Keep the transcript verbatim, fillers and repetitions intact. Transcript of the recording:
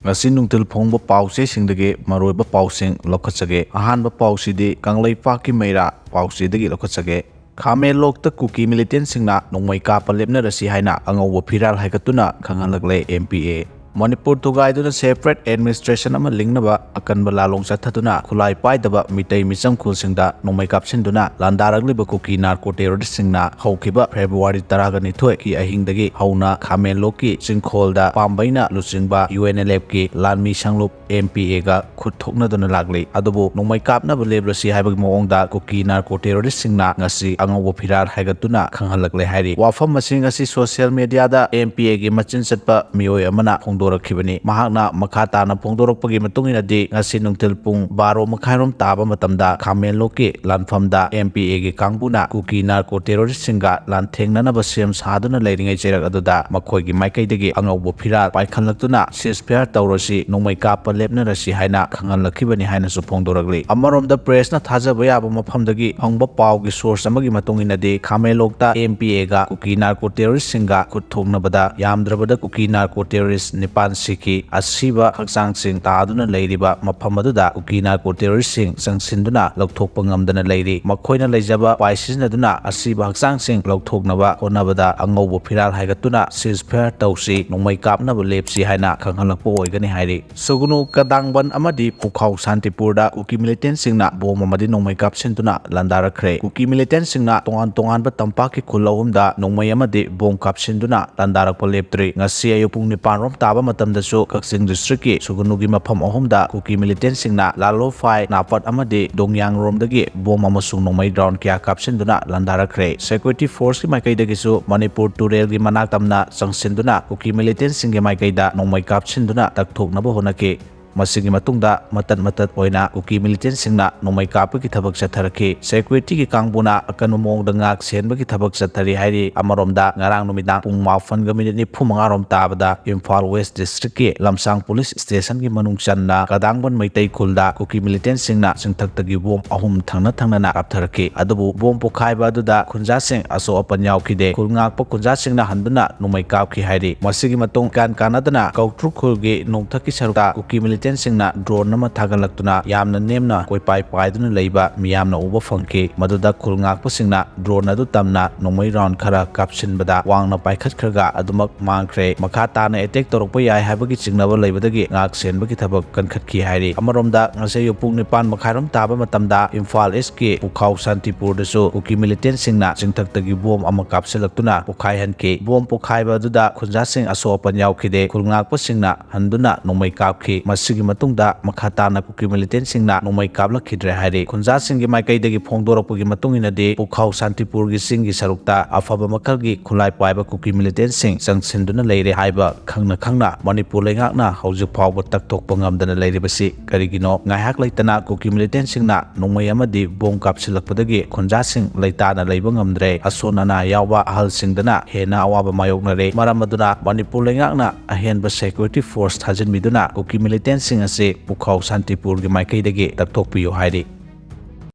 ꯉꯁꯤ ꯅꯨꯡꯊꯤꯜ ꯐꯣꯡꯕ ꯄꯥꯎꯆꯦꯁꯤꯡꯗꯒꯤ ꯃꯔꯨꯑꯣꯏꯕ ꯄꯥꯎꯁꯤꯡ ꯂꯧꯈꯠꯆꯒꯦ꯫ ꯑꯍꯥꯟꯕ ꯄꯥꯎꯁꯤꯗꯤ ꯀꯪꯂꯩꯄꯥꯛꯀꯤ ꯃꯩꯔꯥ ꯄꯥꯎꯆꯦꯗꯒꯤ ꯂꯧꯈꯠꯆꯒꯦ꯫ ꯈꯥꯃꯦꯟꯂꯣꯛꯇ ꯀꯨꯀꯤ ꯃꯤꯂꯤꯇꯦꯟꯁꯤꯡꯅ ꯅꯣꯡꯃꯩ ꯀꯥꯞꯄ ꯂꯦꯞꯅꯔꯁꯤ ꯍꯥꯏꯅ ꯑꯉꯧꯕ ꯐꯤꯔꯥꯜ ꯍꯥꯏꯒꯠꯇꯨꯅ ꯈꯪꯍꯜꯂꯛꯂꯦ ꯑꯦꯝ ꯄꯤ ꯑꯦ꯫ ꯃꯅꯤꯄꯨꯔ ꯊꯨꯒꯥꯏꯗꯨꯅ separate administration ꯑꯃ ꯂꯤꯡꯅꯕ ꯑꯀꯟꯕ ꯂꯥꯂꯣꯡ ꯆꯠꯊꯗꯨꯅ ꯈꯨꯠꯂꯥꯏ ꯄꯥꯏꯗꯕ ꯃꯤꯇꯩ ꯃꯤꯆꯝ ꯈꯨꯜꯁꯤꯡꯗ ꯅꯣꯡꯃꯩ ꯀꯥꯞꯁꯤꯟꯗꯨꯅ ꯂꯥꯟꯗꯥꯔꯛꯂꯤꯕ ꯀꯨꯀꯤ ꯅꯥꯔꯀꯣ ꯇꯦꯔꯣꯔꯤꯁ꯭ꯠꯁꯤꯡꯅ ꯍꯧꯈꯤꯕ ꯐꯦꯕ꯭ꯔꯨꯋꯥꯔꯤ ꯇꯔꯥꯒ ꯅꯤꯊꯣꯏꯒꯤ ꯑꯍꯤꯡꯗꯒꯤ ꯍꯧꯅ ꯈꯥꯃꯦꯟꯂꯣꯛꯀꯤ ꯆꯤꯡꯈꯣꯜꯗ ꯄꯥꯝꯕꯩꯅ ꯂꯨꯆꯤꯡꯕ ꯌꯨ ꯑꯦꯟ ꯑꯦꯜ ꯑꯦꯐꯀꯤ ꯂꯥꯟꯃꯤ ꯁꯪꯂꯨꯞ ꯑꯦꯝ ꯄꯤ ꯑꯦꯒ ꯈꯨꯠ ꯊꯣꯛꯅꯗꯨꯅ ꯂꯥꯛꯂꯤ꯫ ꯑꯗꯨꯕꯨ ꯅꯣꯡꯃꯩ ꯀꯥꯞꯅꯕ ꯂꯦꯞꯂꯁꯤ ꯍꯥꯏꯕꯒꯤ ꯃꯑꯣꯡꯗ ꯀꯨꯀꯤ ꯅꯥꯔꯀꯣ ꯇꯦꯔꯣꯔꯤꯁ꯭ꯠꯁꯤꯡꯅ ꯉꯁꯤ ꯑꯉꯧꯕ ꯐꯤꯔꯥꯜ ꯍꯥꯏꯒꯠꯇꯨꯅ ꯈꯪꯍꯜꯂꯛꯂꯦ ꯍꯥꯏꯔꯤ꯫ ꯋꯥꯐꯝ ꯑꯁꯤ ꯉꯁꯤ ꯁꯣꯁꯤꯌꯦꯜ ꯃꯦꯗꯤꯌꯥꯗ ꯑꯦꯝ ꯄꯤ ꯑꯦꯒꯤ ꯃꯆꯤꯟ ꯆꯠꯄ ꯃꯤꯑꯣꯏ ꯑꯃꯅ ꯐꯣꯡꯗꯣꯔꯛꯈꯤꯕꯅꯤ꯫ ꯃꯍꯥꯛꯅ ꯃꯈꯥ ꯇꯥꯅ ꯐꯣꯡꯗꯣꯔꯛꯄꯒꯤ ꯃꯇꯨꯡ ꯏꯟꯅꯗꯤ, ꯉꯁꯤ ꯅꯨꯡꯊꯤꯜ ꯄꯨꯡ ꯕꯥꯔꯣ ꯃꯈꯥꯏꯔꯣꯝ ꯇꯥꯕ ꯃꯇꯝꯗ ꯈꯥꯃꯦꯟꯂꯣꯛꯀꯤ ꯂꯥꯟꯐꯝꯗ ꯑꯦꯝ ꯄꯤ ꯑꯦꯒꯤ ꯀꯥꯡꯕꯨꯅ ꯀꯨꯀꯤ ꯅꯥꯔꯀꯣ ꯇꯦꯔꯣꯔꯤꯁ꯭ꯠꯁꯤꯡꯒ ꯂꯥꯟꯊꯦꯡꯅꯅꯕ ꯁꯦꯝ ꯁꯥꯗꯨꯅ ꯂꯩꯔꯤꯉꯩ ꯆꯩꯔꯛ ꯑꯗꯨꯗ ꯃꯈꯣꯏꯒꯤ ꯃꯥꯏꯀꯩꯗꯒꯤ ꯑꯉꯧꯕ ꯐꯤꯔꯥꯜ ꯄꯥꯏꯈꯠꯂꯛꯇꯨꯅ cease fire ꯇꯧꯔꯁꯤ, ꯅꯣꯡꯃꯩ ꯀꯥꯞꯄ ꯂꯦꯞꯅꯔꯁꯤ ꯍꯥꯏꯅ ꯈꯪꯍꯜꯂꯛꯈꯤꯕꯅꯤ ꯍꯥꯏꯅꯁꯨ ꯐꯣꯡꯗꯣꯔꯛꯂꯤ꯫ ꯑꯃꯔꯣꯝꯗ ꯄ꯭ꯔꯦꯁꯅ ꯊꯥꯖꯕ ꯌꯥꯕ ꯃꯐꯝꯗꯒꯤ ꯐꯪꯕ ꯄꯥꯎꯒꯤ ꯁꯣꯔꯁ ꯑꯃꯒꯤ ꯃꯇꯨꯡ ꯏꯟꯅꯗꯤ, ꯈꯥꯃꯦꯟꯂꯣꯛꯇ ꯑꯦꯝ ꯄꯤ ꯑꯦꯒ ꯀꯨꯀꯤ ꯅꯥꯔꯀꯣ ꯇꯦꯔꯣꯔꯤꯁ꯭ꯠꯁꯤꯡꯒ ꯈꯨꯠ ꯊꯣꯛꯅꯕꯗ ꯌꯥꯝꯗ꯭ꯔꯕꯗ ꯀꯨꯀꯤ ꯅꯥꯔꯀꯣ ꯇꯦꯔꯣꯔꯤꯁ꯭ꯠ ꯅꯤꯄꯥꯟ ꯁꯤꯈꯤ꯫ ꯑꯁꯤꯕ ꯍꯛꯆꯥꯡꯁꯤꯡ ꯇꯥꯗꯨꯅ ꯂꯩꯔꯤꯕ ꯃꯐꯝ ꯑꯗꯨꯗ ꯀꯨꯀꯤ ꯅꯥꯔꯀꯣ ꯇꯦꯔꯣꯔꯤꯁ꯭ꯠꯁꯤꯡ ꯆꯪꯁꯤꯟꯗꯨꯅ ꯂꯧꯊꯣꯛꯄ ꯉꯝꯗꯅ ꯂꯩꯔꯤ꯫ ꯃꯈꯣꯏꯅ ꯂꯩꯖꯕ ꯎꯄꯥꯏ ꯁꯤꯖꯤꯟꯅꯗꯨꯅ ꯑꯁꯤꯕ ꯍꯛꯆꯥꯡꯁꯤꯡ ꯂꯧꯊꯣꯛꯅꯕ ꯍꯣꯠꯅꯕꯗ ꯑꯉꯧꯕ ꯐꯤꯔꯥꯜ ꯍꯥꯏꯒꯠꯇꯨꯅ cease fire ꯇꯧꯁꯤ, ꯅꯣꯡꯃꯩ ꯀꯥꯞꯅꯕ ꯂꯦꯞꯁꯤ ꯍꯥꯏꯅ ꯈꯪꯍꯜꯂꯛꯄ ꯑꯣꯏꯒꯅꯤ ꯍꯥꯏꯔꯤ꯫ ꯁꯨꯒꯅꯨ, ꯀꯗꯥꯡꯕꯟ ꯑꯃꯗꯤ ꯄꯨꯈꯥꯎ ꯁꯥꯟꯇꯤꯄꯨꯔꯗ ꯀꯨꯀꯤ ꯃꯤꯂꯤꯇꯦꯟꯁꯤꯡꯅ ꯕꯣꯝ ꯑꯃꯗꯤ ꯅꯣꯡꯃꯩ ꯀꯥꯞꯁꯤꯟꯗꯨꯅ ꯂꯥꯟꯗꯥꯔꯛꯈ꯭ꯔꯦ꯫ ꯀꯨꯀꯤ ꯃꯤꯂꯤꯇꯦꯟꯁꯤꯡꯅ ꯇꯣꯉꯥꯟ ꯇꯣꯉꯥꯟꯕ ꯇꯝꯄꯥꯛꯀꯤ ꯈꯨꯜ ꯑꯍꯨꯝꯗ ꯅꯣꯡꯃꯩ ꯑꯃꯗꯤ ꯕꯣꯝ ꯀꯥꯞꯁꯤꯟꯗꯨꯅ ꯂꯥꯟꯗꯥꯔꯛꯄ ꯂꯦꯞꯇ꯭ꯔꯤ꯫ ꯉꯁꯤ ꯑꯌꯨꯛ ꯄꯨꯡ ꯅꯤꯄꯥꯟ ꯔꯣꯝ ꯇꯥꯕ ꯃꯇꯝꯗꯁꯨ ꯀꯛꯆꯤꯡ ꯗꯤꯁꯇ꯭ꯔꯤꯛꯀꯤ ꯁꯨꯒꯅꯨꯒꯤ ꯃꯐꯝ ꯑꯍꯨꯝꯗ ꯀꯨꯀꯤ ꯃꯤꯂꯤꯇꯦꯟꯁꯤꯡꯅ ꯂꯥꯂꯣꯐꯥꯏ, ꯅꯥꯄꯠ ꯑꯃꯗꯤ ꯗꯣꯡꯌꯥꯡꯔꯣꯝꯗꯒꯤ ꯕꯣꯝ ꯑꯃꯁꯨꯡ ꯅꯣꯡꯃꯩ ꯔꯥꯎꯟ ꯀꯌꯥ ꯀꯥꯞꯁꯤꯟꯗꯨꯅ ꯂꯥꯟꯗꯥꯔꯛꯈ꯭ꯔꯦ꯫ ꯁꯦꯀ꯭ꯌꯨꯔꯤꯇꯤ ꯐꯣꯔꯁꯀꯤ ꯃꯥꯏꯀꯩꯗꯒꯤꯁꯨ ꯃꯅꯤꯄꯨꯔ ꯇꯨꯔꯦꯜꯒꯤ ꯃꯅꯥꯛ ꯇꯝꯅ ꯆꯪꯁꯤꯟꯗꯨꯅ ꯀꯨꯀꯤ ꯃꯤꯂꯤꯇꯦꯟꯁꯤꯡꯒꯤ ꯃꯥꯏꯀꯩꯗ ꯅꯣꯡꯃꯩ ꯀꯥꯞꯁꯤꯟꯗꯨꯅ ꯇꯛꯊꯣꯛꯅꯕ ꯍꯣꯠꯅꯈꯤ꯫ ꯃꯁꯤꯒꯤ ꯃꯇꯨꯡꯗ ꯃꯇꯠ ꯃꯇꯠ ꯑꯣꯏꯅ ꯀꯨꯀꯤ ꯃꯤꯂꯤꯇꯦꯟꯁꯤꯡꯅ ꯅꯣꯡꯃꯩ ꯀꯥꯞꯄꯒꯤ ꯊꯕꯛ ꯆꯠꯊꯔꯛꯈꯤ꯫ ꯁꯦꯀ꯭ꯌꯨꯔꯤꯇꯤꯒꯤ ꯀꯥꯡꯕꯨꯅ ꯑꯀꯟꯕ ꯃꯑꯣꯡꯗ ꯉꯥꯛ ꯁꯦꯟꯕꯒꯤ ꯊꯕꯛ ꯆꯠꯊꯔꯤ ꯍꯥꯏꯔꯤ꯫ ꯑꯃꯔꯣꯝꯗ ꯉꯔꯥꯡ ꯅꯨꯃꯤꯗꯥꯡ ꯄꯨꯡ ꯃꯥꯄꯟꯒ ꯃꯤꯅꯤꯠ ꯅꯤꯐꯨ ꯃꯉꯥ ꯔꯣꯝ ꯇꯥꯕꯗ ꯏꯝꯐꯥꯜ ꯋꯦꯁ ꯗꯤꯁꯇ꯭ꯔꯤꯛꯀꯤ ꯂꯝꯁꯥꯡ ꯄꯨꯂꯤꯁ ꯁ꯭ꯇꯦꯁꯟꯒꯤ ꯃꯅꯨꯡ ꯆꯟꯅ ꯀꯗꯥꯡꯕꯟ ꯃꯩꯇꯩ ꯈꯨꯜꯗ ꯀꯨꯀꯤ ꯃꯤꯂꯤꯇꯦꯟꯁꯤꯡꯅ ꯆꯤꯡꯊꯛꯇꯒꯤ ꯕꯣꯝ ꯑꯍꯨꯝ ꯊꯪꯅ ꯊꯪꯅꯅ ꯀꯥꯞꯊꯔꯛꯈꯤ꯫ ꯑꯗꯨꯕꯨ ꯕꯣꯝ ꯄꯣꯈꯥꯏꯕ ꯑꯗꯨꯗ ꯈꯨꯟꯖꯥꯁꯤꯡ ꯑꯁꯣꯛ ꯑꯄꯟ ꯌꯥꯎꯈꯤꯗꯦ꯫ ꯈꯨꯜ ꯉꯥꯛꯄ ꯈꯨꯟꯖꯥꯁꯤꯡꯅ ꯍꯟꯗꯨꯅ ꯅꯣꯡꯃꯩ ꯀꯥꯞꯈꯤ ꯍꯥꯏꯔꯤ꯫ ꯃꯁꯤꯒꯤ ꯃꯇꯨꯡ ꯏꯀꯥꯟ ꯀꯥꯟꯅꯗꯅ ꯀꯧꯇ꯭ꯔꯨ ꯈꯨꯜꯒꯤ ꯅꯣꯡꯊꯛꯀꯤ ꯁꯔꯨꯛꯇ ꯀꯨꯀꯤ ꯃꯤꯂꯤꯇꯦꯟꯁꯤꯡꯅ ꯗ꯭ꯔꯣꯟ ꯑꯃ ꯊꯥꯒꯠꯂꯛꯇꯨꯅ ꯌꯥꯝꯅ ꯅꯦꯝꯅ ꯀꯣꯏꯄꯥꯏ ꯄꯥꯏꯗꯨꯅ ꯂꯩꯕ ꯃꯤꯌꯥꯝꯅ ꯎꯕ ꯐꯪꯈꯤ꯫ ꯃꯗꯨꯗ ꯈꯨꯜ ꯉꯥꯛꯄꯁꯤꯡꯅ ꯗ꯭ꯔꯣꯟ ꯑꯗꯨ ꯇꯝꯅ ꯅꯣꯡꯃꯩ ꯔꯥꯎꯟ ꯈꯔ ꯀꯥꯞꯁꯤꯟꯕꯗ ꯋꯥꯡꯅ ꯄꯥꯏꯈꯠꯈ꯭ꯔꯒ ꯑꯗꯨꯃꯛ ꯃꯥꯡꯈ꯭ꯔꯦ꯫ ꯃꯈꯥ ꯇꯥꯅ ꯑꯦꯇꯦꯛ ꯇꯧꯔꯛꯄ ꯌꯥꯏ ꯍꯥꯏꯕꯒꯤ ꯆꯤꯡꯅꯕ ꯂꯩꯕꯗꯒꯤ ꯉꯥꯛ ꯁꯦꯟꯕꯒꯤ ꯊꯕꯛ ꯀꯟꯈꯠꯈꯤ ꯍꯥꯏꯔꯤ꯫ ꯑꯃꯔꯣꯝꯗ ꯉꯁꯤ ꯑꯌꯨꯛ ꯄꯨꯡ ꯅꯤꯄꯥꯟ ꯃꯈꯥꯏꯔꯣꯝ ꯇꯥꯕ ꯃꯇꯝꯗ ꯏꯝꯐꯥꯜ ꯏꯁꯀꯤ ꯄꯨꯈꯥꯎ ꯁꯥꯟꯇꯤꯄꯨꯔꯗꯁꯨ ꯀꯨꯀꯤ ꯃꯤꯂꯤꯇꯦꯟꯁꯤꯡꯅ ꯆꯤꯡꯊꯛꯇꯒꯤ ꯕꯣꯝ ꯑꯃ ꯀꯥꯞꯁꯤꯜꯂꯛꯇꯨꯅ ꯄꯣꯈꯥꯏꯍꯟꯈꯤ꯫ ꯕꯣꯝ ꯄꯣꯈꯥꯏꯕ ꯑꯗꯨꯗ ꯈꯨꯟꯖꯥꯁꯤꯡ ꯑꯁꯣꯛ ꯑꯄꯟ ꯌꯥꯎꯈꯤꯗꯦ꯫ ꯈꯨꯜ ꯉꯥꯛꯄꯁꯤꯡꯅ ꯍꯟꯗꯨꯅ ꯅꯣꯡꯃꯩ ꯀꯥꯞꯈꯤ꯫ ꯃꯁꯤꯒꯤ ꯃꯇꯨꯡꯗ ꯃꯈꯥ ꯇꯥꯅ ꯀꯨꯀꯤ ꯃꯤꯂꯤꯇꯦꯟꯁꯤꯡꯅ ꯅꯣꯡꯃꯩ ꯀꯥꯞꯂꯛꯈꯤꯗ꯭ꯔꯦ ꯍꯥꯏꯔꯤ꯫ ꯈꯨꯟꯖꯥꯁꯤꯡꯒꯤ ꯃꯥꯏꯀꯩꯗꯒꯤ ꯐꯣꯡꯗꯣꯔꯛꯄꯒꯤ ꯃꯇꯨꯡ ꯏꯟꯅꯗꯤ ꯄꯨꯈꯥꯎ ꯁꯥꯟꯇꯤꯄꯨꯔꯒꯤ ꯆꯤꯡꯒꯤ ꯁꯔꯨꯛꯇ ꯑꯐꯕ ꯃꯈꯜꯒꯤ ꯈꯨꯠꯂꯥꯏ ꯄꯥꯏꯕ ꯀꯨꯀꯤ ꯃꯤꯂꯤꯇꯦꯟꯁꯤꯡ ꯆꯪꯁꯤꯟꯗꯨꯅ ꯂꯩꯔꯦ ꯍꯥꯏꯕ ꯈꯪꯅ ꯈꯪꯅ ꯃꯅꯤꯄꯨꯔ ꯂꯩꯉꯥꯛꯅ ꯍꯧꯖꯤꯛ ꯐꯥꯎꯕ ꯇꯛꯊꯣꯛꯄ ꯉꯝꯗꯅ ꯂꯩꯔꯤꯕꯁꯤ ꯀꯔꯤꯒꯤꯅꯣ? ꯉꯥꯏꯍꯥꯛ ꯂꯩꯇꯅ ꯀꯨꯀꯤ ꯃꯤꯂꯤꯇꯦꯟꯁꯤꯡꯅ ꯅꯣꯡꯃꯩ ꯑꯃꯗꯤ ꯕꯣꯝ ꯀꯥꯞꯁꯤꯜꯂꯛꯄꯗꯒꯤ ꯈꯨꯟꯖꯥꯁꯤꯡ ꯂꯩꯇꯥꯅ ꯂꯩꯕ ꯉꯝꯗ꯭ꯔꯦ꯫ ꯑꯁꯣꯟ ꯑꯅꯥ ꯌꯥꯎꯕ ꯑꯍꯜꯁꯤꯡꯗꯅ ꯍꯦꯟꯅ ꯑꯋꯥꯕ ꯃꯥꯌꯣꯛꯅꯔꯦ꯫ ꯃꯔꯝ ꯑꯗꯨꯅ ꯃꯅꯤꯄꯨꯔ ꯂꯩꯉꯥꯛꯅ ꯑꯍꯦꯟꯕ ꯁꯦꯀ꯭ꯌꯨꯔꯤꯇꯤ ꯐꯣꯔꯁ ꯊꯥꯖꯤꯟꯕꯤꯗꯨꯅ ꯀꯨꯀꯤ ꯃꯤꯂꯤꯇꯦꯟꯁꯤꯡ ꯑꯁꯤ ꯄꯨꯈꯥꯎ ꯁꯥꯟꯇꯤꯄꯨꯔꯒꯤ ꯃꯥꯏꯀꯩꯗꯒꯤ ꯇꯛꯊꯣꯛꯄꯤꯌꯨ ꯍꯥꯏꯔꯤ꯫